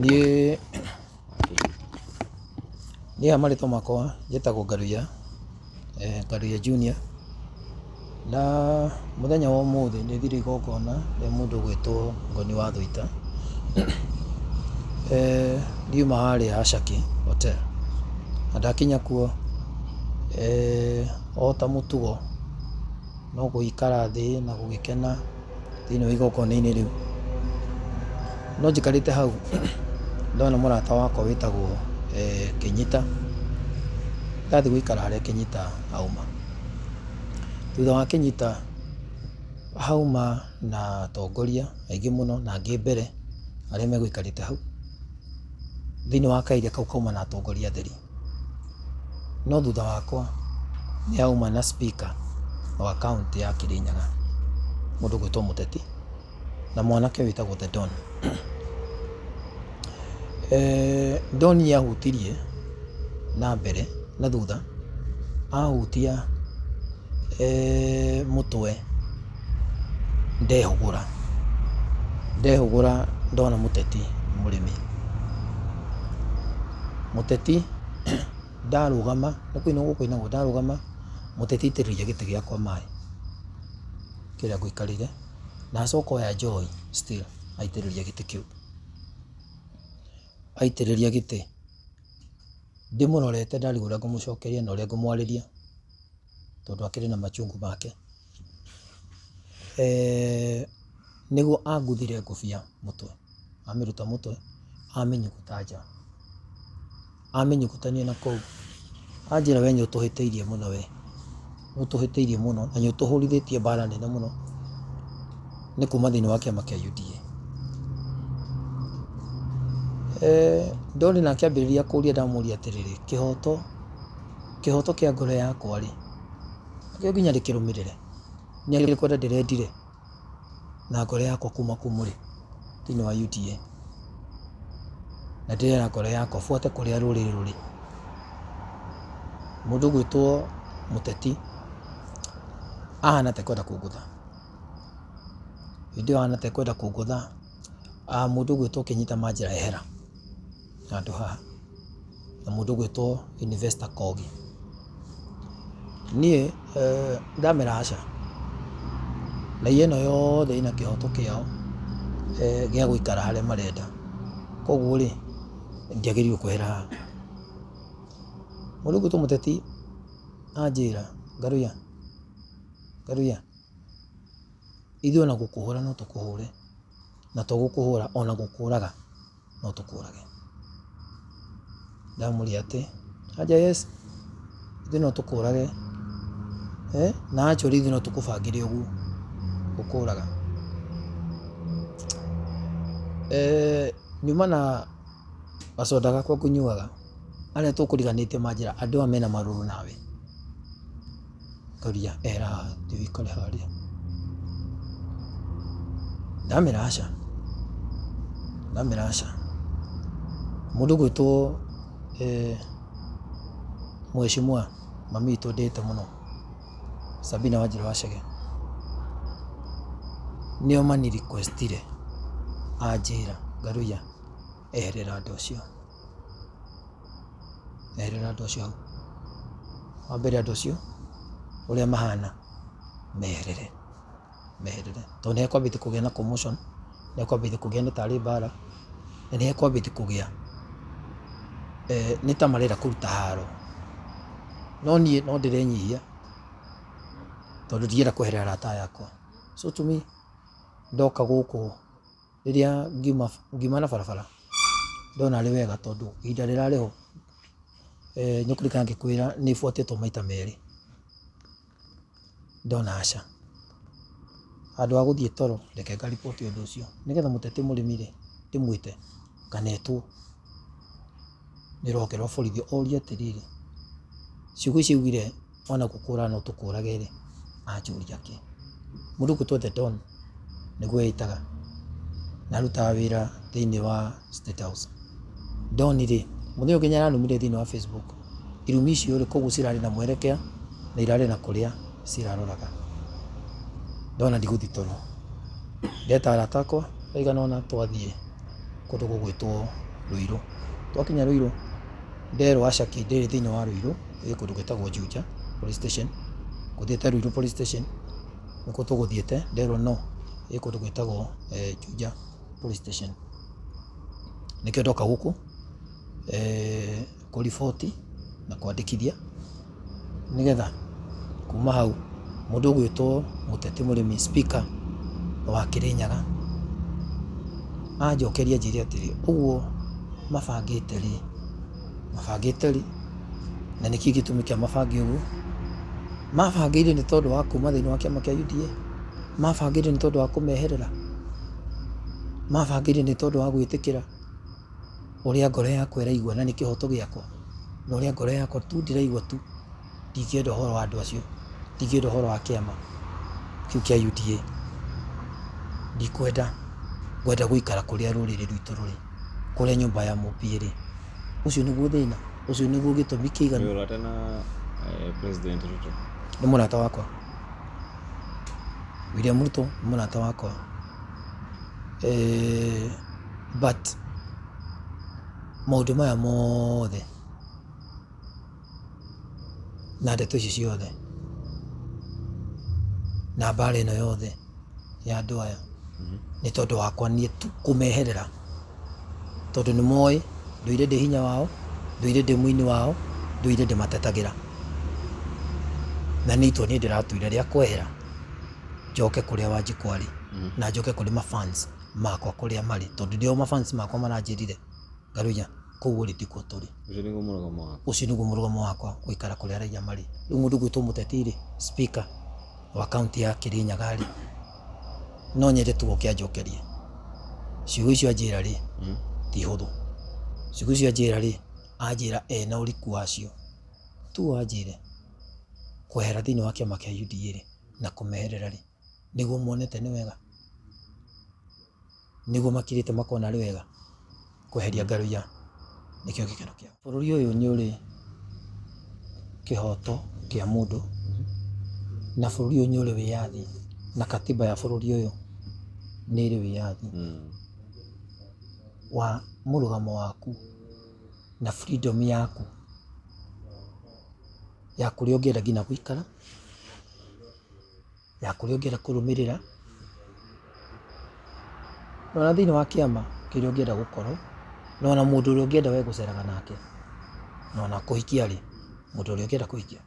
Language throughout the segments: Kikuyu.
Niĩ niĩ marĩtwa makwa njĩtagwo Ngaruiya, Ngaruiya Junior, na mũthenya wa ũmũthĩ nĩ thire igongona rĩa mũndũ ũgwĩtwo Ngoni wa Thuita. Ndiuma harĩa Hashaki Hotel, na ndakinya kuo o ta mũtugo no gũikara thĩ na gũgĩkena thĩinĩ wa igongona-inĩ rĩu. No njikarĩte hau ndona mũrata wakwa wĩtagwo Kĩnyita, ndathiĩ gũikara harĩa Kĩnyita auma. Thutha wa Kĩnyita hauma na atongoria aingĩ mũno na angĩ mbere arĩa megũikarĩte hau. Thĩinĩ wa kaeria kau kauma na atongoria atheri. No thutha wakwa nĩ hauma na speaker wa kaũntĩ ya Kĩrĩnyaga, mũndũ ũgwĩtwo Mũteti na mwanake wĩtagwo The Don. Don nĩ ahutirie na mbere na thutha, ahutia mũtwe ndehũgũra, ndehũgũra ndona mũteti mũrĩmi. Mũteti ndarũgama, nĩ kũinwo gũkũinagwo, ndarũgama mũteti aitĩrĩria gĩtĩ gĩakwa maĩ kĩrĩa ngũikarĩire, na acoka oya njohi still aitĩrĩria gĩtĩ kĩu. Aitĩrĩria gĩtĩ, ndĩmũrorete ndarigwo ũrĩa ngũmũcokeria na ũrĩa ngũmwarĩria tondũ akĩrĩ na machungu make. Nĩguo anguthire ngũbia mũtwe, amĩruta mũtwe amĩnyuguta nja, amĩnyugutania na kũu, anjĩra we nĩ ũtũhĩtĩirie mũno we, nĩ ũtũhĩtĩirie mũno na nĩ ũtũhũrithĩtie mbara nene mũno nĩ kuma thĩinĩ wa kĩama kĩa UDA. Ndonire nake ambĩrĩria kũria ndamũria atĩrĩrĩ, kĩhoto, kĩhoto kĩa ngoro yakwa rĩ, nĩkĩo nginya ndĩkĩrũmĩrĩre? Nĩ kwenda ndĩrendire na ngoro yakwa kuma kũu mũrĩ thĩinĩ wa UDA. Na ndĩrera ngoro yakwa buate kũrĩa rũrĩrĩ rũrĩ. Mũndũ ũgwĩtwo mũteti ahana ta ekwenda kũngũtha. Hĩndĩ ĩyo ahana ta ekwenda kũngũtha, mũndũ ũgwĩtwo Kĩnyita manjĩra ehera handũ haha, na mũndũ ũgwĩtwo Investor Kogi. Niĩ ndamera aca, raia ĩno yothe ĩna kĩhoto kĩao gĩa gũikara harĩa marenda, koguo rĩ, ndiagĩrĩirwo kwehera haha. Mũndũ ũgwĩtwo mũteti anjĩra, Ngaruiya, Ngaruiya, ithuĩ ona gũkũhũra no tũkũhũre, na to gũkũhũra ona gũkũraga no tũkũrage. Ndamũria atĩ, anja yes, ithuĩ no tũkũrage, na actually ithuĩ no tũkũbangĩre ũguo, gũkũraga. Nyuma na gacoda gakwa ngũnyuaga, arĩa tũkũriganĩtie manjĩra andũ aya mena marũrũ nawe. Ngauria ehera haha thiĩ ũikare harĩa. Ndamera aca, ndamera aca. Mũndũ ũgwĩtwo mheshimiwa mami witũ ndĩte mũno, Sabina Wanjirũ wa Chege, nĩo mani request ire anjĩra Ngaruiya eherera andũ acio. Eherera andũ acio hau. Wa mbere andũ acio ũrĩa mahana meherere, meherere tondũ nĩ hekwambĩtie kũgĩa na commotion, nĩ hekwambĩtie kũgĩa nĩ tarĩ mbara, na nĩ hekwambĩtie kũgĩa nĩ ta marenda kũruta haro. No niĩ no ndĩrenyihia tondũ ndirenda kweherera arata aya akwa. So to me ndoka gũkũ rĩrĩa ngiuma na barabara ndona arĩ wega tondũ ihinda rĩrarĩ ho nĩ ũkũririkana ngĩkwĩra nĩ buatĩtwo maita merĩ, ndona aca, handũ ha gũthiĩ toro reke ngariboti ũndũ ũcio nĩgetha mũteti mũrĩmi rĩ, ndĩmwĩte kana etwo nĩ rũhonge rwa borithi orie atĩrĩrĩ, ciugo icio augire ona gũkũra no tũkũrage rĩ, anjũria kĩ? Mũndũ ũgwĩtwo The Don nĩguo eĩtaga, na arutaga wĩra thĩinĩ wa State House. Don rĩ, mũthenya ũngĩ nĩ aranumire thĩinĩ wa Facebook, irumi icio rĩ, koguo cirarĩ na mwerekea na irarĩ na kũrĩa ciraroraga. Ndona ndigũthiĩ toro, ndeta arata akwa maigana ũna twathiĩ kũndũ gũgwĩtwo Ruiru. Twakinya Ruiru nderwo aca kĩndĩ ĩrĩ thĩinĩ wa Ruiru ĩ kũndũ gwĩtagwo Juja police station. Ngũthiĩte Ruiru police station nĩkuo tũgũthiĩte nderwo no ĩ kũndũ gwĩtagwo Juja police station. Nĩkĩo ndoka gũkũ kũriboti na kwandĩkithia nĩgetha kuma hau mũndũ ũgwĩtwo Mũteti Mũrĩmi speaker wa Kĩrĩnyaga anjokerie anjĩre atĩrĩ, ũguo mabangĩte rĩ, mabangĩte rĩ na nĩkĩ gĩtũmi kĩa mabange ũguo? Mabangĩire nĩ tondũ wa kuma thĩinĩ wa kĩama kĩa UDA? Mabangĩire nĩ tondũ wa kũmeherera? Mabangĩire nĩ tondũ wa gwĩtĩkĩra ũrĩa ngoro yakwa ĩraigua na nĩ kĩhoto gĩakwa, na ũrĩa ngoro yakwa tu ndĩraigua tu, ndingĩenda ũhoro wa andũ acio, ndingĩenda ũhoro wa kĩama kĩu kĩa UDA, ndikwenda, ngwenda gũikara kũrĩa rũrĩrĩ rwitũ rũrĩ, kũrĩa nyũmba ya Mũmbi ĩrĩ. Ũcio nĩguo thĩna, ũcio nĩguo gĩtũmi kĩiganu. Wĩ ũrata na President Ruto? Nĩ mũrata wakwa. William Ruto nĩ mũrata wakwa. But maũndũ maya mothe na ndeto ici ciothe na mbara ĩno yothe ya andũ aya nĩ tondũ wakwa niĩ tu kũmeherera, tondũ nĩ moĩ ndũire ndĩ hinya wao, ndũire ndĩ mũini wao, ndũire ndĩmatetagĩra. Na nĩ itua niĩ ndĩratuire rĩa kwehera njoke kũrĩa Wanjikũ arĩ na njoke kũrĩ ma fans makwa kũrĩa marĩ, tondũ nĩo ma fans makwa maranjĩrire Ngaruiya kũu ũrĩ tikuo tũrĩ. Ũcio nĩguo mũrũgamo waku? Ũcio nĩguo mũrũgamo wakwa, gũikara kũrĩa raia marĩ. Rĩu mũndũ ũgwĩtwo mũteti rĩ, speaker wa kaũntĩ ya Kĩrĩnyaga rĩ, no nyende tu oke anjokerie. Ciugo icio anjĩra rĩ, ti hũthũ. Ciugo icio anjĩra rĩ, anjĩra ena ũriku wacio. Tu anjĩre kwehera thĩinĩ wa kĩama kĩa UDA rĩ, na kũmeherera rĩ, nĩguo monete nĩ wega? Nĩguo makirĩte makona arĩ wega kweheria Ngaruiya nĩkĩo gĩkeno kĩao. Bũrũri ũyũ nĩ ũrĩ kĩhoto kĩa mũndũ na bũrũri ũyũ nĩ ũrĩ wĩyathi na katiba ya bũrũri ũyũ nĩ ĩrĩ wĩyathi wa mũrũgamo waku na freedom yaku ya kũrĩa ũngĩenda nginya gũikara, ya kũrĩa ũngĩenda kũrũmĩrĩra, na ona thĩinĩ wa kĩama kĩrĩa ũngĩenda gũkorwo, na ona mũndũ ũrĩa ũngĩenda we gũceraga nake, na ona kũhikia rĩ, mũndũ ũrĩa ũngĩenda kũhikia.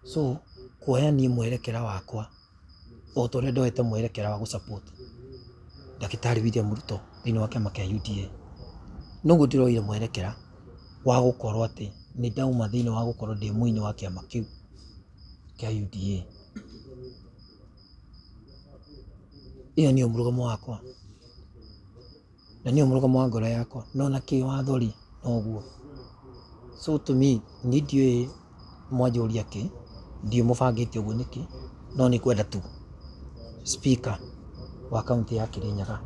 So kuoya niĩ mwerekera wakwa o ta ũrĩa ndoete mwerekera wa gũ support ndagĩtarĩ William Ruto thĩinĩ wa kĩama kĩa UDA, noguo ndĩroire mwerekera wa gũkorwo atĩ nĩ ndauma thĩinĩ wa gũkorwo ndĩ mũini wa kĩama kĩu kĩa UDA. Ĩyo nĩyo mũrũgamo wakwa na nĩyo mũrũgamo wa ngoro yakwa no ona kĩwatho rĩ noguo. So to me niĩ ndiũĩ mwanjũria kĩ, ndiũĩ mũbangĩte ũguo nĩkĩ, no nĩ ngwenda tu speaker wa kaũntĩ ya Kĩrĩnyaga,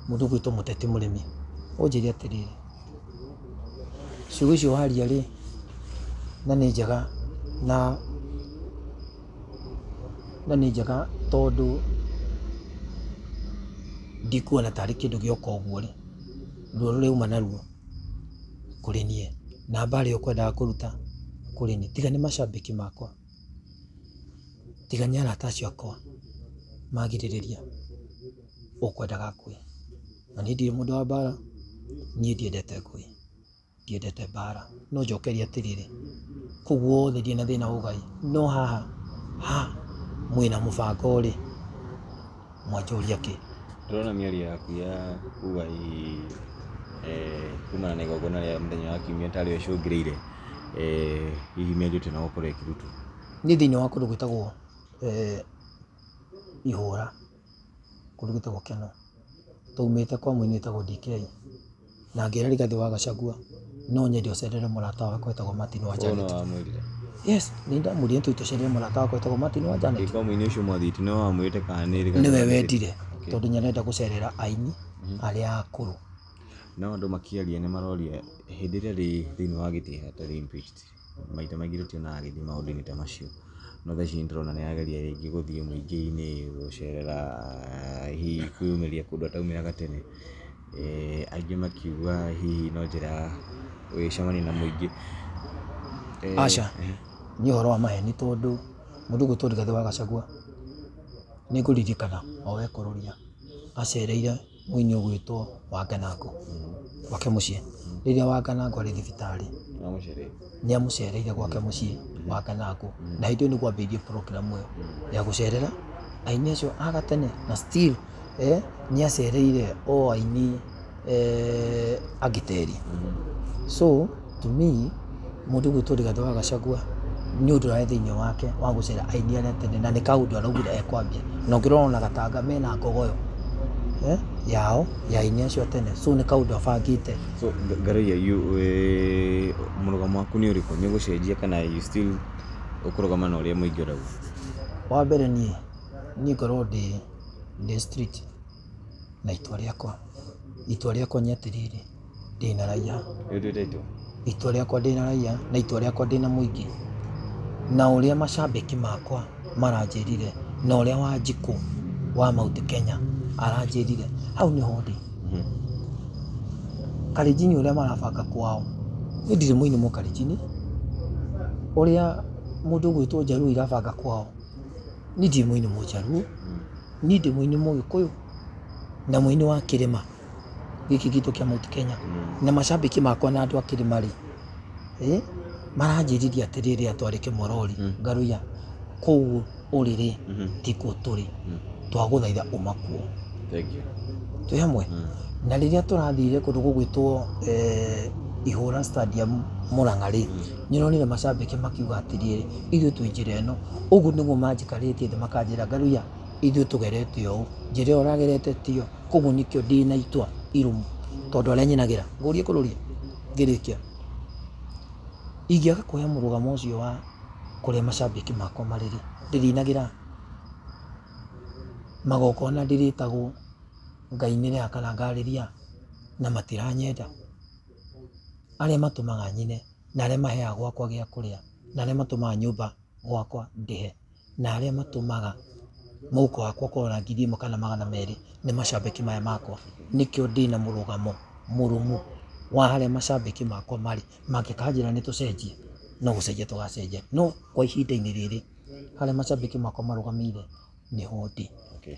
mũndũ ũgwĩtwo Mũteti Mũrĩmi, ũnjĩre atĩrĩrĩ, ciugo icio waria rĩ, na nĩ njega na nĩ njega tondũ ndikuona tarĩ kĩndũ gĩoka ũguo rĩ, ruo rũrĩa uma naruo kũrĩ niĩ na mbara ĩyo ũkwendaga kũruta kũrĩ niĩ, tiga nĩ macambĩki makwa, tiga nĩ arata acio akwa magirĩrĩria, ũkwendaga ngũe. Na niĩ ndirĩ mũndũ wa mbara, niĩ ndiendete ngũĩ, ndiendete mbara. No njokerie atĩrĩrĩ, kũu guothe ndirĩ na thĩna wa ũgai, no haha ha mwĩna mũbango rĩ, mwanjũria kĩ? Ndĩrona mĩario yaku ya kuga hihi kumana na igongona rĩa mũthenya wa kiumia tarĩo ĩcũngĩrĩire hihi mĩario ta ĩno gũkorwo ĩkĩrutwo. Niĩ thĩinĩ wa kũndũ gwĩtagwo Ihũra, kũndũ gwĩtagwo Kenol, twaumĩte kwa mũini wĩtagwo DK, na ngĩra Rigathĩ wa Gachagua no nyende ũcerere mũrata wakwa wĩtagwo Martin wa Ũũ Janet. nĩwe wamwĩrire? Yes, nĩ ndamwĩrire nĩ tũthiĩ tũcerere mũrata wakwa wĩtagwo Martin wa Janet. Ĩ kwa mũini ũcio mwathiĩte nĩwe wamwĩrĩte kana nĩ Rigathĩ Nĩwe wamwĩrĩte? wendire Okay. tondũ nĩ arenda gũcerera aini arĩa akũrũ. No andũ makĩaria nĩ maroria hĩndĩ ĩrĩa arĩ thĩinĩ wa gĩtĩ atarĩ impeached, maita maingĩ tũtionaga agĩthiĩ maũndũ-inĩ ta macio. No thaa ici nĩtũrona nĩarageria rĩngĩ gũthiĩ mũingĩ-inĩ gũcerera hihi kwĩyumĩria kũndũ ataumĩraga tene. Angĩ makiuga hihi no njĩra ya gũgĩcemania na mũingĩ. Aca, nĩ ũhoro wa maheni tondũ mũndũ ũgwĩtwo Rigathĩ wa Gachagua nĩ ngũririkana o wekũrũria acereire mũini ũgwĩtwo Wanganangũ gwake mũciĩ. Rĩrĩa Wanganangũ arĩ thibitarĩ nĩ amũcereire gwake mũciĩ Wanganangũ, na hĩndĩ ĩyo nĩguo ambĩrĩirie program ĩyo ya gũcerera aini acio a gatene na still nĩ acereire o aini angĩ teri. So to me mũndũ ũgwĩtwo Rigathĩ wa Gachagua nĩ ũndũ ũrarĩ thĩinĩ wake wa gũcera aini arĩa tene na nĩ kaũndũ araugire ekwambia. Na ũngĩrora ona Gatanga mena ngogoyo yao ya aini acio a tene, so nĩ kaũndũ abangĩte. So Ngaruiya, mũrũgamo waku nĩ ũrĩkũ? Nĩ ũgũcenjia kana you still ũkũrũgama na ũrĩa mũingĩ ũrauga? Wa mbere niĩ ngorwo ndĩ street na itua rĩakwa. Itua rĩakwa nĩ atĩrĩrĩ, ndĩna raia. Nĩ ũtuĩte itua? Itua rĩakwa ndĩna raia na itua rĩakwa ndĩna mũingĩ. Na ũrĩa macambĩki makwa maranjĩrire na ũrĩa Wanjikũ wa Mount Kenya aranjĩrire, hau nĩho ndĩ. Kalenjin ũrĩa marabanga kwao, niĩ ndirĩ mũini mũkalenjini. Ũrĩa mũndũ ũgwĩtwo Jaluo irabanga kwao, niĩ ndirĩ mũini mũjaluo, niĩ ndĩ mũini mũgĩkũyũ na mũini wa kĩrĩma gĩkĩ gitũ kĩa Mount Kenya. Na macambĩki makwa na andũ a kĩrĩma rĩ, maranjĩrire atĩrĩrĩ atwarĩ kĩmorori, Ngaruiya, kũu ũrĩ rĩ, tikuo tũrĩ, twagũthaitha uma kuo. Thank you. Twĩ hamwe? Na rĩrĩa tũrathire kũndũ gũgwĩtwo Ihũra Stadium Mũrang'a rĩ, nĩ ũronire macambĩki makiuga atĩrĩrĩ, ithuĩ twĩ njĩra ĩno. Ũguo nĩguo manjikarĩtie thĩ makanjĩra Ngaruiya, ithuĩ tũgerete ũũ, njĩra ĩyo ũragerete tiyo. Koguo nĩkĩo ndĩna itua irũmu tondũ arĩa nyinagĩra, ngũrie kũrũria ngĩrĩkia, ingĩaga kuoya mũrũgamo ũcio wa kũrĩa macambĩki makwa marĩ rĩ, ndĩrĩinagĩra magongona, ndĩrĩtagwo ngainĩra kana ngarĩria na matiranyenda. Arĩa matũmaga nyine na arĩa maheaga gwakwa gĩa kũrĩa na arĩa matũmaga nyũmba gwakwa ndĩhe na arĩa matũmaga mũhuko wakwa ũkorwo na 1000 kana 200 nĩ macambĩki maya makwa. Nĩkĩo ndĩna mũrũgamo mũrũmu wa harĩa macambĩki makwa marĩ. Mangĩkanjĩra nĩ tũcenjie, no gũcenjia tũgacenjia. No kwa ihinda-inĩ rĩrĩ, harĩa macambĩki makwa marũgamĩire nĩho ndĩ. Okay.